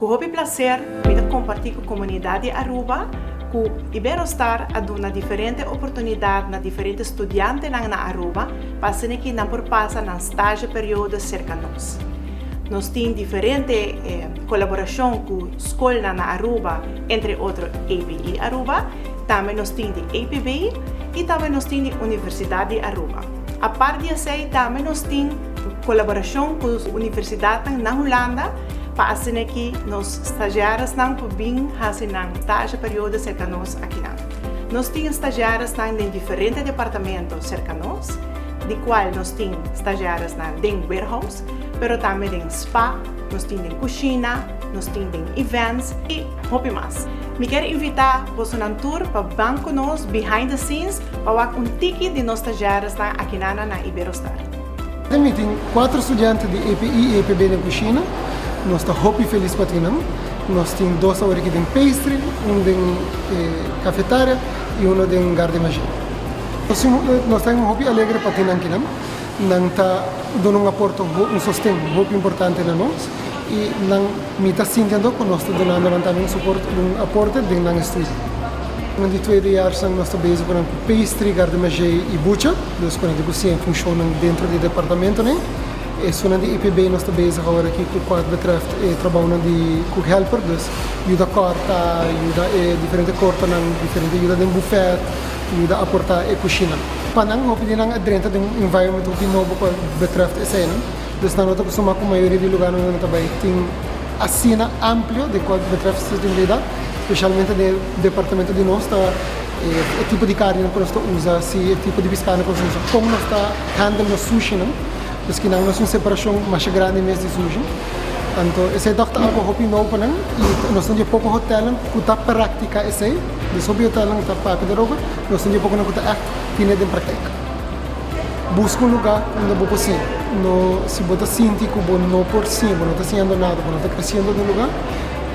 Cu hopi placer mi ta comparti cu comunidad di Aruba cu Iberostar a duna diferente oportunidad na diferente studiantenan na Aruba pa asina ki nan por pasa nan stage periodo cerca nos. Nos tin diferente colaboracion cu scolnan na Aruba, entre otro ABE Aruba, tambe nos tin di APB y tambe nos tin di Universidad di Aruba. Apart di esey tambe nos tin colaboracion cu universidadnan na Hulanda pa asina ki nos stagiaresnan por bin hasi nan stage periodo serka nos akinan. Nos tin stagiaresnan den diferente departamento serka nos, di cual nos tin stagiaresnan den warehouse, pero tambe den spa, nos tin den cushina, nos tin den events y hopi mas. Mi kier invita bosonan tur pa ban cu nos behind the scenes pa wak un tiki di nos stagiaresnan akinana na Iberostar. Mi tin cuatro studiante di EPI y EPB den cushina. Nos ta hopi feliz pa tin nan. Nos tin dos awor aki den pastry, un den cafetaria y uno den garde manger. Nos ta hopi alegre pa tin nan kinan. Nan ta duna un aporto, un sosten hopi importante na nos y nan mi ta sintiendo cu nos ta dunando nan tambe un soporte, un aporte den nan estudio. Den di tweede jaarsnan nos ta bezig cu nan cu pastry, garde manger y bucha, dus cu nan tin cu siña funcionnan dentro di departamentonan. Esunnan di EPB nos ta bezig awor aki cu cual betreft e trabounan di cook helper, dus yuda corta, yuda e diferente cortonan, diferente yuda den buffet, yuda aporta e cushina. Pa nan hopi di nan a drenta den un environment hopi nobo cual betreft eseinan, dus nan no ta acostuma cu mayoria di lugarnan unda nan ta bay tin asina amplio den cual betreft sostenibilidad. Specialmente den e departamento di nos ta e tipo di carninan cu nos ta usa, si e tipo di piscanan cu nos ta usa, con nos ta handle nos sushinan. Dus kinan nos un separacion masha grandi mes di sushi. Anto esey toch ta algo hopi nobo pa nan y nos tin dje poco hotelnan cu ta practica esey. Dus hopi hotelnan ta papia daarover, nos tin dje poconan cu ta echt tine den praktijk. Busca un lugar unda bo por siña. No, si bo ta sinti cu bo no por siña, bo no ta siñando nada, bo no ta creciendo den un lugar,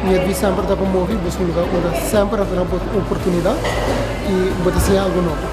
Mi advies semper ta pa move, busca un lugar unda semper a duna bo oportunidad y bo ta siña algo nobo.